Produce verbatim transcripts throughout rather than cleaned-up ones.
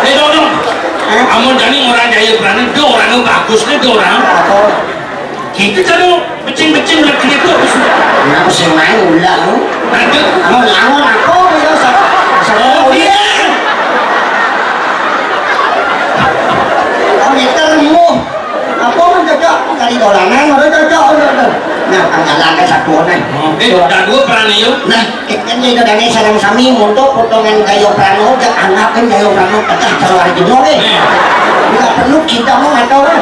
Eh, Dong, Dong. Amun jani orang Jaya Prana, do orang bagus nih, do orang. Apa? Kita kalau becing-becing ulah kena tu. Nah, sing main ulah, no. Aduh. Amun, amun apa, ya, sa-, sa-, Oh, iya. Oh, kita remuh. Apa pun cocok, kali dolanan, ada cocok, ada, ada. Nah, pangkalan ada satu, nah. Oh, eh, dah dua peran ni, yuk. Nah, kita ni dah ni sarang sami, untuk potongan Jaya Prana, jak anak kan Jaya Prana, tegah keluar jenguk, eh. Eh. Enggak perlu kita mau atau, eh.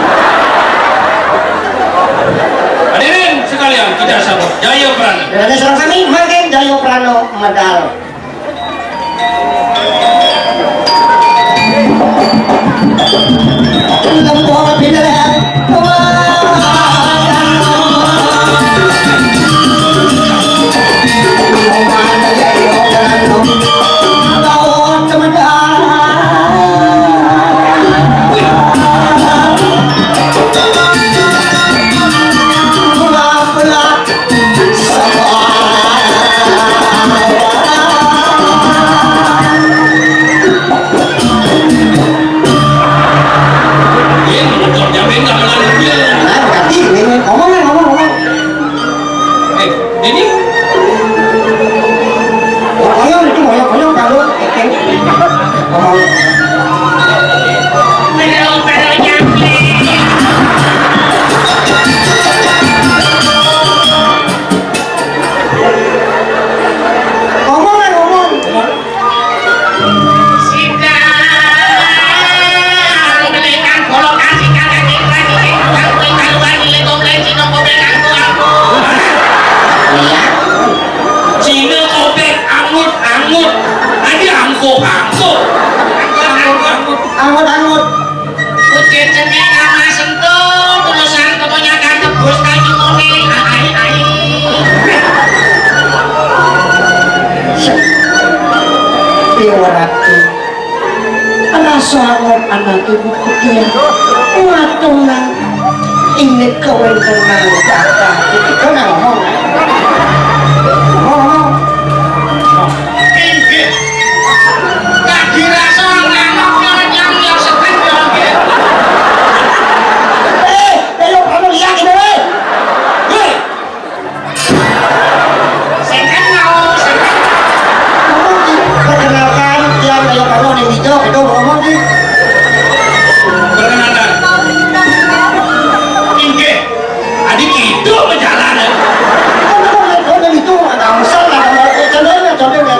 Hadirin sekalian, kita sambut Jaya Prana. Dah ni sarang sami, makin Jaya Prana, medal. Nah, berarti ini ngomong, ngomong, ngomong. Eh, ini? Ngomong itu, ngomong, ngomong, kalau ngomong. Ngomong, ngomong. Sidang melekan bolokan sidang daging rajin kang kowe karuan nilai komplain sinong kowe kanggo aku. Iya. Cina kopek angut-angut. Adi angkuk-angkuk. Angut-angut. Angut-angut. Kucing cengeng ama sentuh, tulusan kebanyakan tebus kayu muni, ai, ai. Dewa Ratu, rasa angon anak ibu kutia, ngatungan ini kewentengan kakak. Itu kan ngomong. Ngomong. Inggih. Lagi rasa ngantuk nyaring yang seken ya, nggih. Eh, ayo kamu lihat ini, weh. Weh. Seken mau, seken. Perkenalkan, tiang ayo kamu ning hijau, itu ngomong, sih. Perkenalkan. Inggih. Adi kitu bejalan, ya. Kan, kan, kan, kan itu ada misal, ada misal, contohnya, contohnya.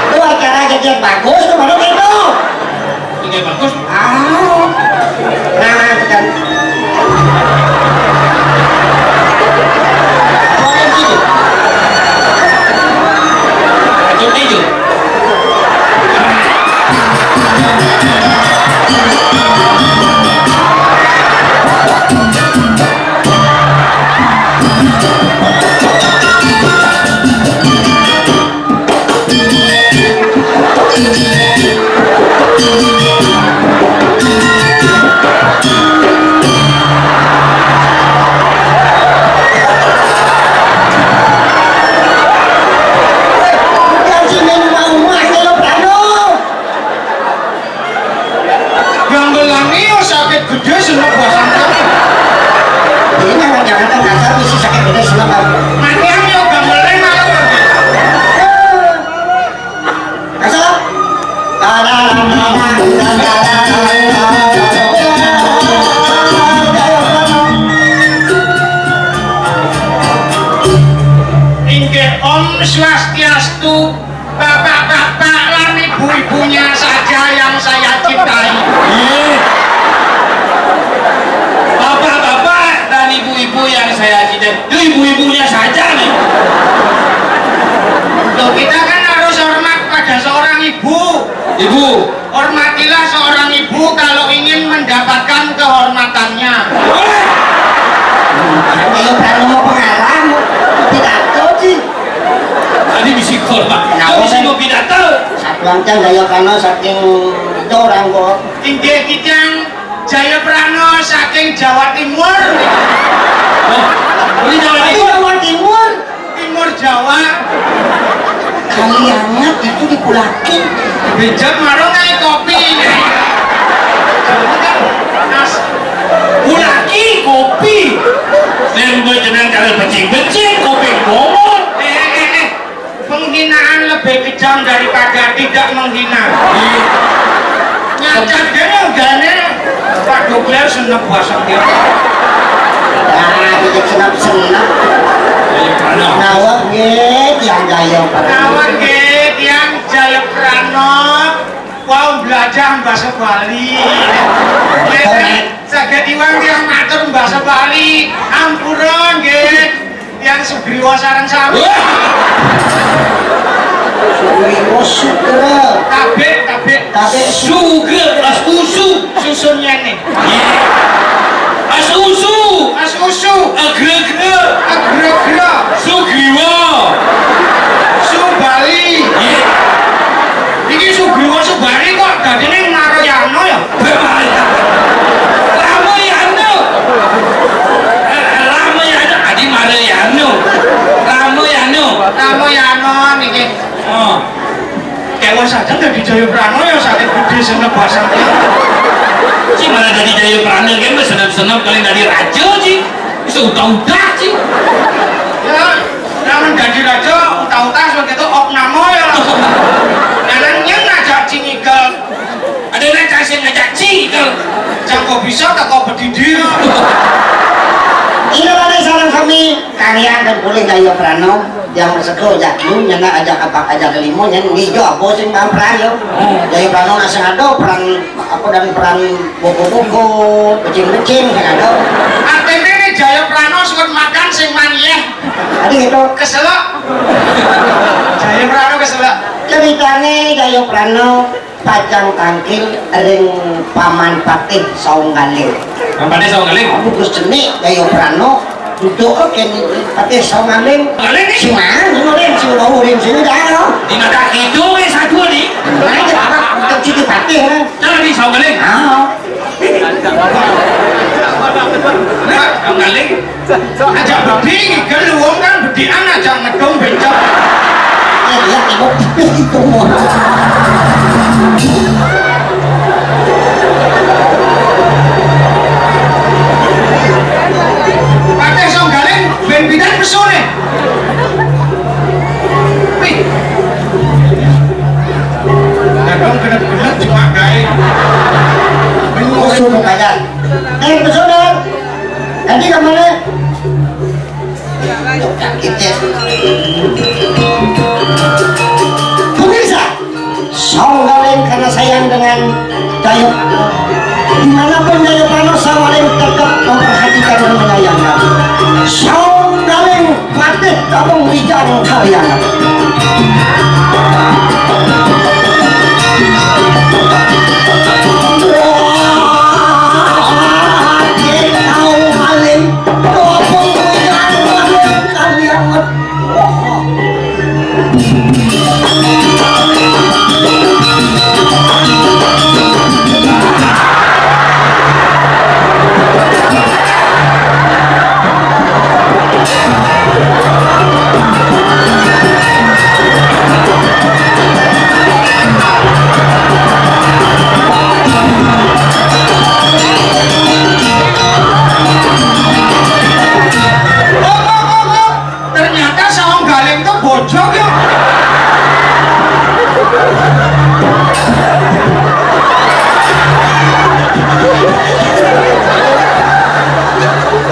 Itu acara jadi bagus tuh, mana itu? Ini bagus. Ah. Nah, tekan. Lanjut, lanjut. Gambelange yo sakit gede seneng basane. Ini memang jangan kasar, mesti sakit gede seneng, Pak. Mati aku yo gambeleng malah. Kasar. Ibu. Hormatilah seorang ibu kalau ingin mendapatkan kehormatannya. Ayo, kalau mau pengarang, pidato sih. Tadi bisi hormat. Kenapa, Tadi sih kan? Mau pidato. Satu angkang gaya karena saking itu orang kok. Inggih, Kijang. Jayaprana saking Jawa Timur. Oh, ini Jawa Timur. Jawa Timur. Timur Jawa. Kalianget itu di Pulaki. Bejat marung ae kopi. As- Pulaki kopi. Nek mbok jenengan kalian becik-becik kopi bongot. Eh, eh, eh, eh. Penghinaan lebih kejam daripada tidak menghina. Iya. Nyacat dene gane Pak Duklir seneng bahasa dia. Nah, iki senep-senep. Iya, mana? Nawak nggih, tiang Jaya Prana. Nawak nggih, tiang Jaya Prana. Wau belajar bahasa Bali. Betul, Nek. Saged iwang tiang matur bahasa Bali. Ampura nggih. Tiang Sugriwa sareng sami. Wah. Sugriwa Sugra. Tabik, tabik. Tabik Sugra, Mas Kusu. Susun ngene. Mas Usu. Mas Usu. Agra-gra. Agra-gra. Sugriwa. Subali. Iya. Iki Sugriwa Subali kok dadine Narayana ya? Ramayana. Eh, Ramayana. Adi Marayana. Ramayana. Ramayana niki. Oh. Kewas aja dadi Jayaprana ya, sakit gede senep basang. Sing malah dadi Jayaprana ki wis senep-senep kali dadi raja sih. Wis udah-udah sih. Ya, lamun dadi raja utah-utah sok ketok opname ya. Jangan nyen ngajak cingikel. Ada nek kasih ngajak cingikel. Jangko bisa teko bedidi. Ina lare sareng sami karya dan boleh Jayaprana. Yang sego jaki nyana ajak apa ajak limo nyen ngijo apa sing bang peran yo. Jayaprana nak sing ada peran apa dan peran boko-boko, becing-becing sing ada. Artine nek Jayaprana suwun makan sing maniyeh. Tadi itu keselak. Jayaprana keselak. Ceritane Jayaprana pacang tangkil ring Paman Patih Saunggaling. Paman Patih Saunggaling? Aku Gus Cenik, Jayaprana, duduk kene Patih Saunggaling. Saunggaling ni? Sing mana, sing ora, sing ora, sing ora. Di mata kidul ni satu ni. Nah, ya, apa? Untuk Siti Patih, kan? Jangan di Saunggaling. Ah. Nah, Saunggaling. Aja beding, kan wong kan bedikan aja ngedung bencok. Eh, iya, aku itu. Pakai songgaling, ben pindah pesone. Wih. Kadang bener-bener cuma kain. Musuh kaya. Eh, pesone. Jadi kemana? Pemirsa, Songgaling karena sayang dengan Dayo, dimanapun Dayo Prano, Songgaling tetap memperhatikan dan menyayangkan. Songgaling Patih Kampung Wijang Karya. Ternyata Saung Galing tuh bojog ya.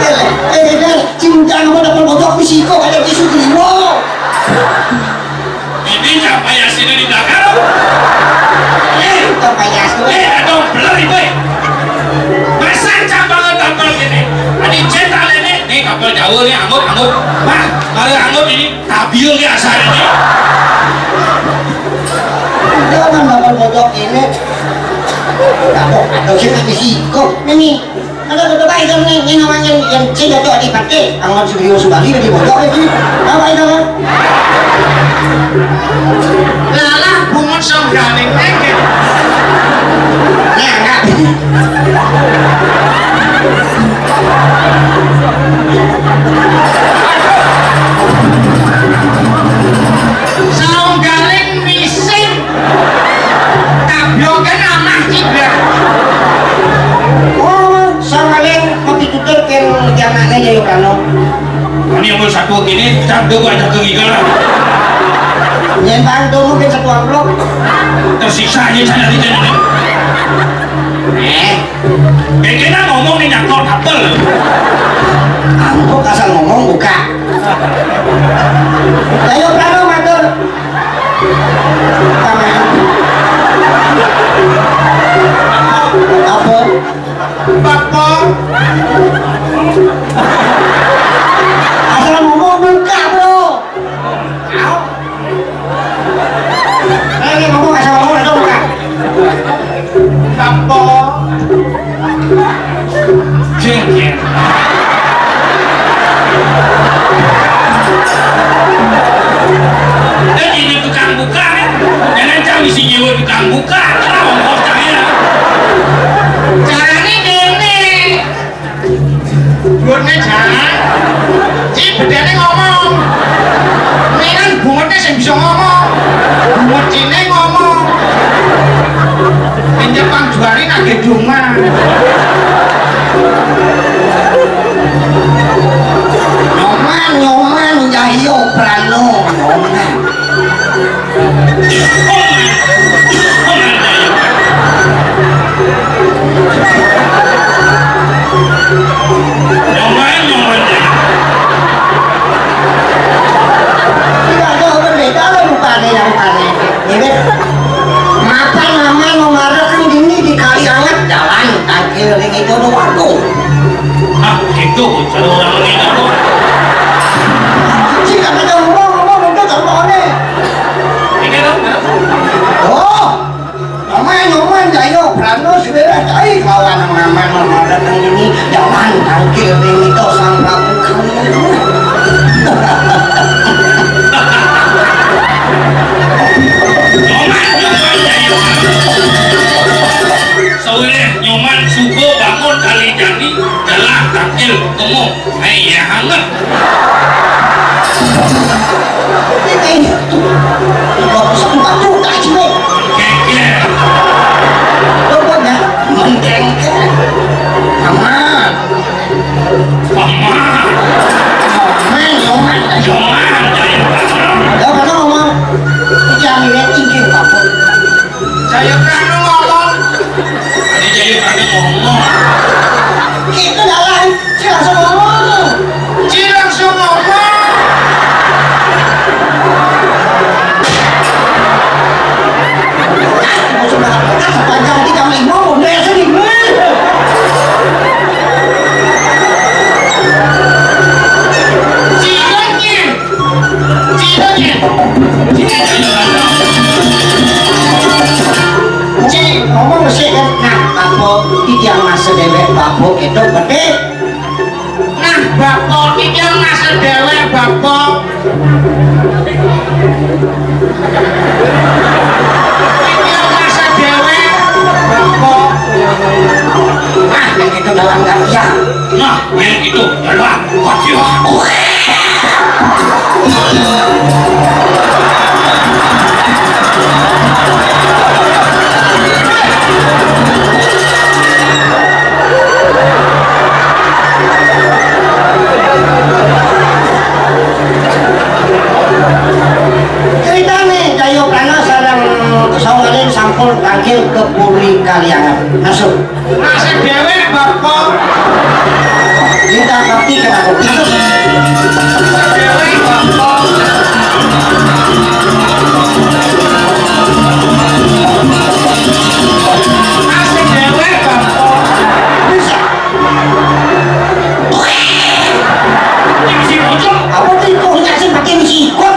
Eh, eh, eh, eh, cinta apa dapat bojog di siko ada di Sugriwo. Ini capayas ini di belakang. Eh, capayas tuh. Eh, ada beler itu. Masa capang tampil gini. Ini cinta ini. Nih kapal jauh nih, angut, angut. Wah, kalau angut ini. Tabil ki asale iki. Jangan dapat foto Kok ini? Apa? Ada sing nang siko. Ini. Ada tutup aja nih, ini namanya yang sing cocok di pate. Angon sing Rio Subali di bocok iki. Apa itu, Bang? Lalah bungut songgaling iki. Nah, enggak. Songgaling mising. Tabloken amah ciblak. Oh, songgaling mepitutur ken janakne ya, ya, Prano. Ini yang satu ini, candu gua ajak ke giga lah. Yen Bang tuh mungkin satu amplop. Tersiksa aja sana di sana. Eh, kayak kita ngomong nih nyakot apel. Amplop asal ngomong buka. Ayo Prano matur. Apa? Apa? Asal ngomong buka, Bro. Ayo ngomong asal ngomong itu buka. Apa? Jengkel. Dan ini tukang buka, kan? Jangan cang isi nyewa tukang buka. Lah, ongkos cang ya. Carane ngene. Dhuwurne jalan. Ci bedane ngomong. Ini kan bungutnya sing bisa ngomong. Bungut cine ngomong. Pinjam pang juari nak gedungan. Nyoman, nyoman, Cahyo Prano, nyoman. Nyoman, nyoman. Tidak ada berbeda lah rupanya yang aneh. Ini mapan nama nomor kan ini di kali anget jalan tangkil ring itu ada warung. Ah, gitu, cara orang ini apa? Cik, kata dia ngomong, ngomong, udah, tak mau aneh. Ini kan, oh, nyoman, nyoman, Jayo, Prano, Suwira, Cai, kawan nama, nama datang ini, jalan tangkil ring itu sang Prabu Kali. Nyoman, nyoman, Jayo. Sawireh nyoman suba bangun kali jani, jalan tangkil temu. Ai ya hangat. Ini bagus tuh, Pak, tuh, tak sini. Keker. Pokoknya mengkengker. Aman. Aman. Aman, aman. Aman. Ayo, mana ngomong? Jangan lihat tinggi, Pak. Saya kan ngomong. Ini Jayo Prano ngomong. Kita jalan, Ci langsung ngomong. Ci langsung ngomong. Ah, sepanjang kita lima, udah ya, sini. Ci lagi. Cina, Cina. Cina, Cina. Ci, ngomong sih kan, nah, apa titiang masa dewek babuk itu gede. Nah, bapak titiang masa dewek babuk. Titiang masa dewek babuk. Nah, yang itu dalam gak bisa. Nah, yang itu dalam gak bisa. Critane Jayaprana sareng Sawalin sampun tangkil ke Puri Kaliangan. Masuk. Nasib dhewe, Bapak. Kita bakti ke aku. Nasib dhewe, Bapak. Nasib dhewe, Bapak. Bisa. Apa sih, Bocor? Apa sih, kok nggak sih makin sikut?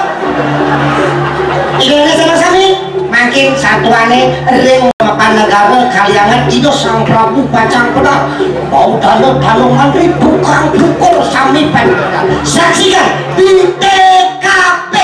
Ini sama-sama. Mangkin satuan Ane ring Panegara Kaliangan, Ida Sang Prabu pacang pedar. Bau dalu-dalu mantri, tukang pukul sami pen-. Saksikan di T K P.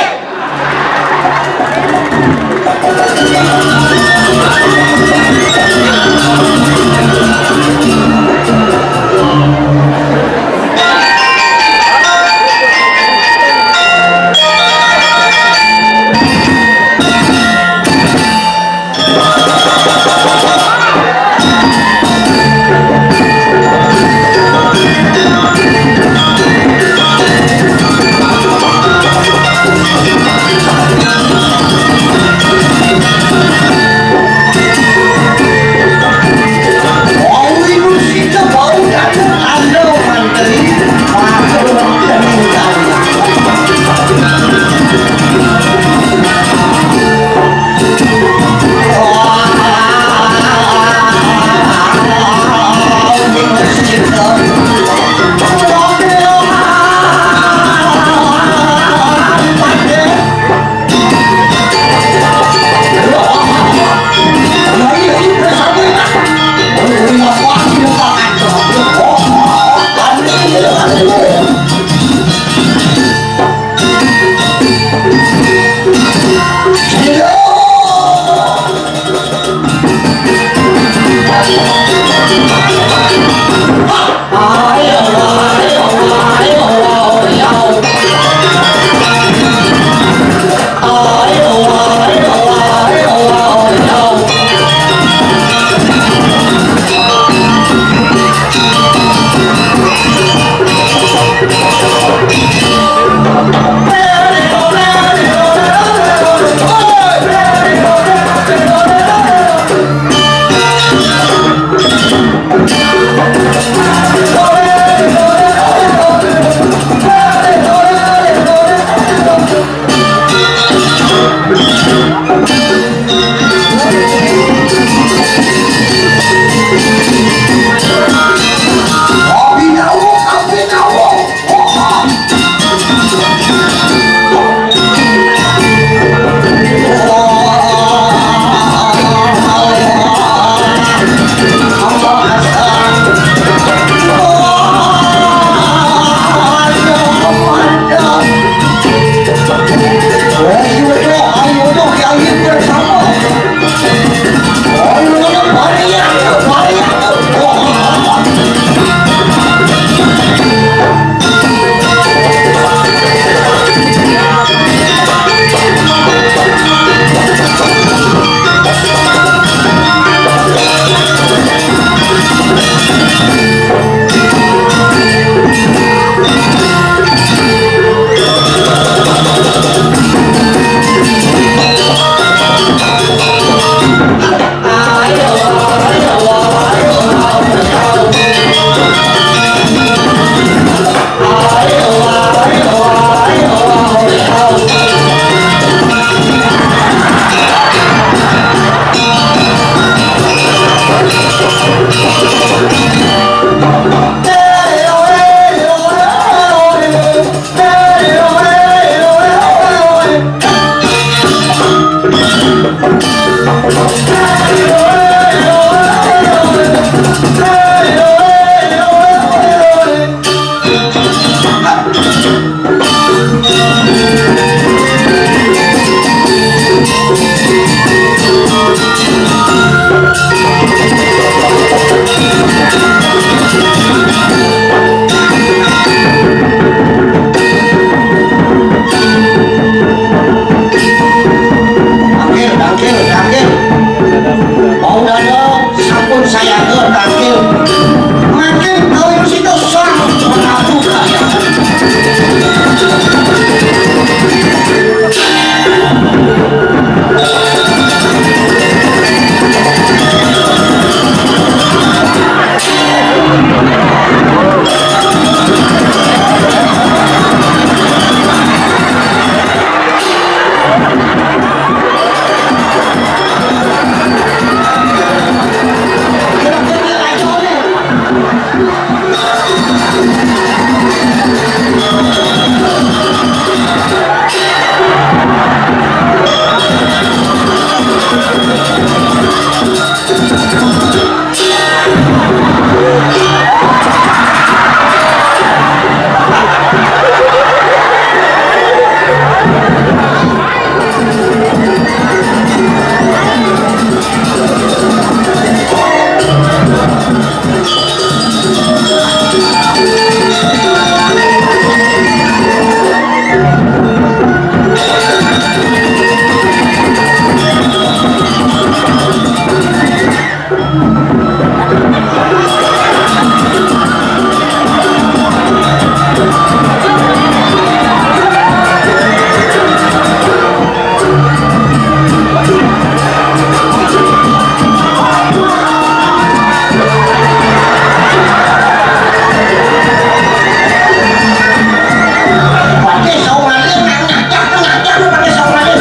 Pakai saung alim, nak ngacak tu, ngacak tu pakai saung alim.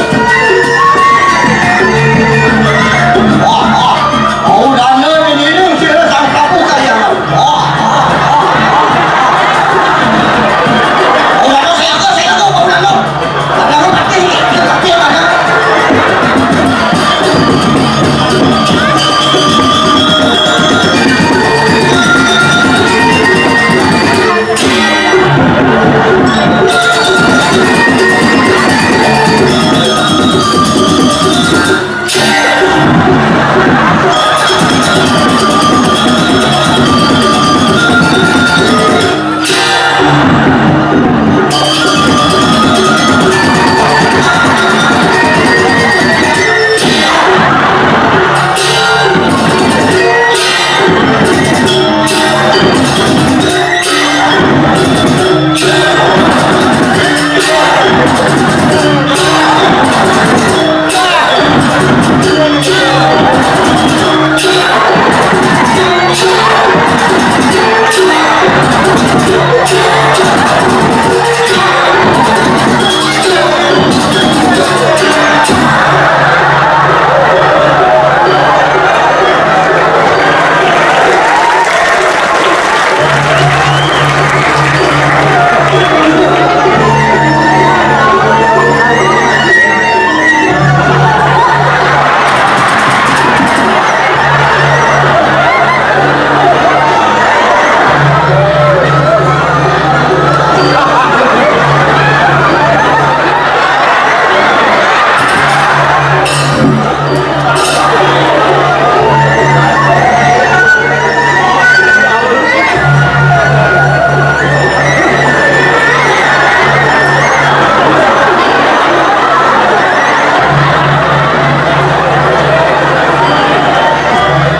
Wah, wah. Kau dana ni, ni, ni, sila sang kapu kalian. Wah, wah, wah, wah. Kau dana saya ke, saya ke, kau dana.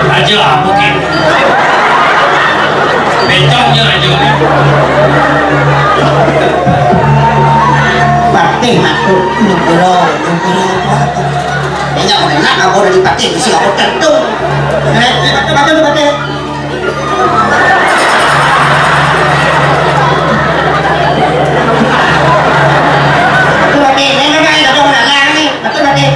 Raja apa ke? Bencongnya raja ni. Patih matuk nugro, nugro apa tu? Banyak enak apa dari patih, mesti apa tentu. Eh, patih, patih, patih. Betul, Raden. Ini memang ada orang dalam ni. Betul, Raden.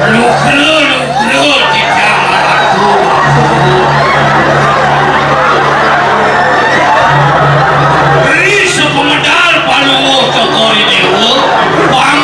Lukra, lukra, tidak marah. Beri sepemedal paluh cokori dewa.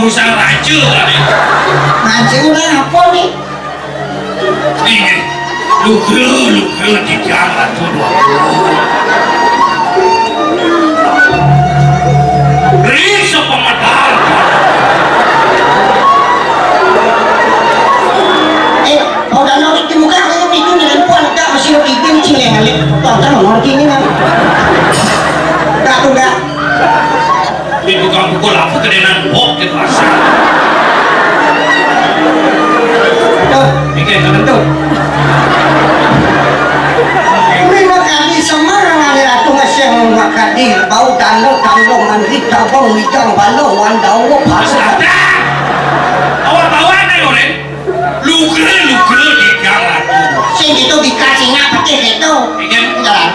Sang raja, Raden. Mancing ulah apa nih? Inggih, lugra-lugra titiang Ratu Déwa Agung. Ri sepamedal. Eh, udah nang dibuka, kayak itu nyelempuan, enggak, masih lo idim, cing, yang ngelik. Tonton, mau gini, kan? Enggak, enggak. Ini tukang pukul apa gedénan bok di pasar. Tuh, mikir ke bentuk. Ini mah kadi semar ngalih ratu ngasih mah kadi bau tanduk tanduk mandi tabung wijang balung wan dawa pasar. Astaga. Awak bawa nih, Oren. Lugra-lugra titiang Ratu. Sing gitu dikasih ngapa sih gitu? Ingin jalan.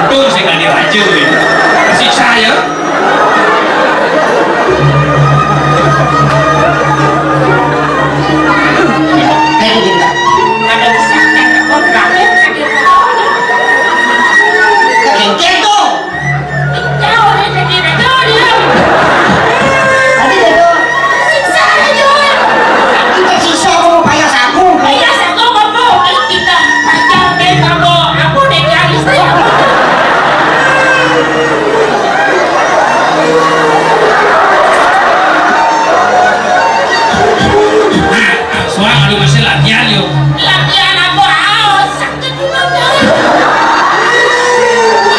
Tuh, sing ada aja, weh. Siksa ya. Hei, Dinda. Ada siksa, ada kontrakan, ada. Kagengkel tuh. Tadi dia tuh. Kita sisa mau payah saku. Payah saku apa? Ayo kita panjang deh kamu. Aku deh garis tuh. Nah, soal kalau masih latihan yuk. Latihan apa? Awas.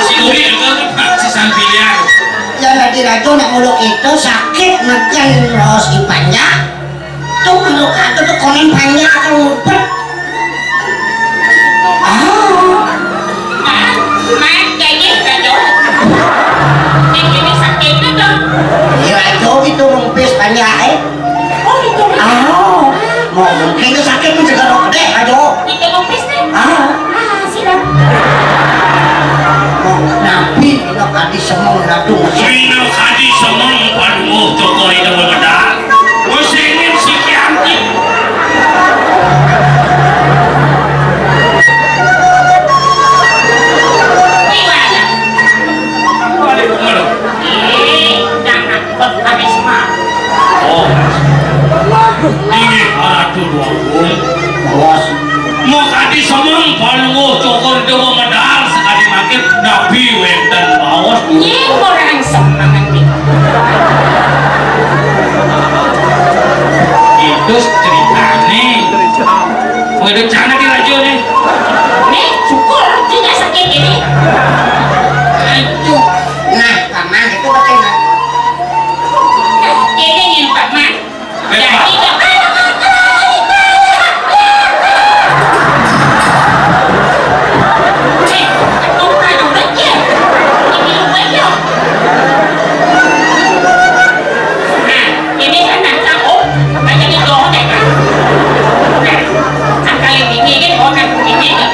Si Uri itu kan si Sampian. Yang tadi raja nak muluk itu sakit neken raos di panjak. Tuh muluk aku tuh konen panjak akan ngumpet. Ah. Man, man, kayaknya raja. Ini sakitnya tuh. Iya, raja itu rumpis panjak, eh. Oh, gitu. Ah, mau mungkin itu sakit tuh segala gede aja. Itu lupis nih. Ah. Ah, siap. Mau nabi, ino kadi semeng ratu. Ino kadi semeng, padungo toko itu bebedak. Musingin si Kianti. Gimana? Balik, balik. Eh, jangan. Karisma. Oh. Inggih Ratu Déwa Agung. Baos. Mau kadi semeng palungguh cokor dewa medal sekadi mangkin nabi wénten baos. Nying orang semangat nih. Itu ceritane. Wédok jana ki raja nih. Nih, syukur tidak sakit ini. Aduh. Nah, paman itu bagaimana? Ini nih, Pak Man. Jadi, eh, tukang aja. Ini banyak. Nah, ini kan nang cakep. Banyak itu, kan? Nah, angkal ini, ini, oh, nang ini, ini.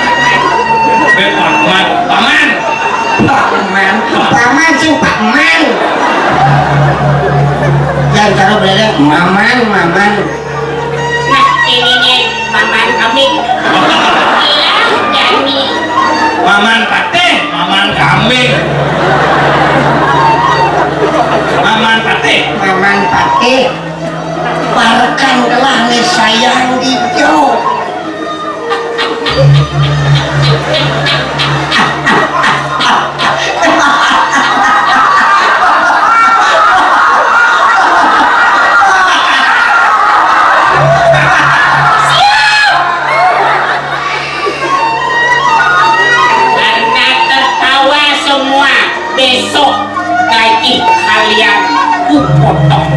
Eh, Pak Man, Pak Man. Pak Man, Pak Man sing Pak Man. Jangan taruh belerang, Maman, Maman. Nah, ini nih, Maman kami. Iya, Jani. Maman Patih, Maman kambing. Maman Patih. Maman Patih. Parekan kelah nih sayang gitu. Karena tertawa semua, besok gaji kalian kupotong.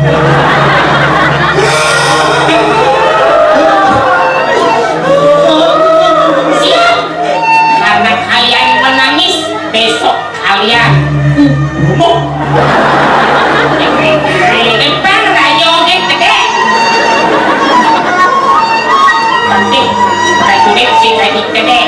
Siap. Karena kalian menangis, besok kalian kubunuh. Depan raja gedé. Pasti prajurit si gaji gedé.